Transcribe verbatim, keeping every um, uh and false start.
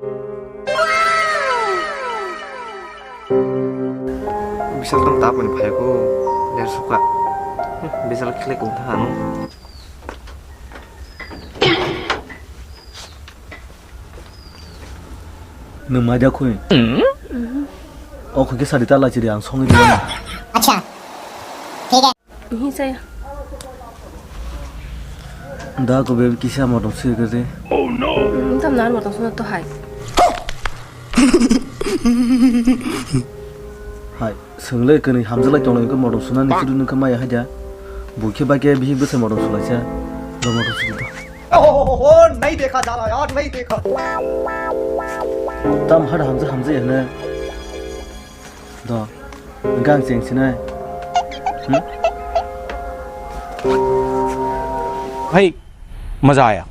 Bisal tong taponi phai ko, der suka. Bisal khlek wng thang ano. Nwng mai da khwi? O khwi khe sadi ta lai chiri ang songwi diya. Acha. Thik hai. Hi saya. Da ko be kisa modom sir kare. Tam nar modom suna to hai. Hai. Swnglai kwnwi hamjalai tonglai wngkha modom sunani chwrwino wngkha maya haida. Buikhe baikhe bihik bwsai modom sulaisa. Do modom sudi do. Oh, नहीं देखा जा रहा यार, नहीं देखा। Tam hada hamja hamja hwnwi. Do. Wngkha ang cheng sinai. Hmm? भाई, मजा आया।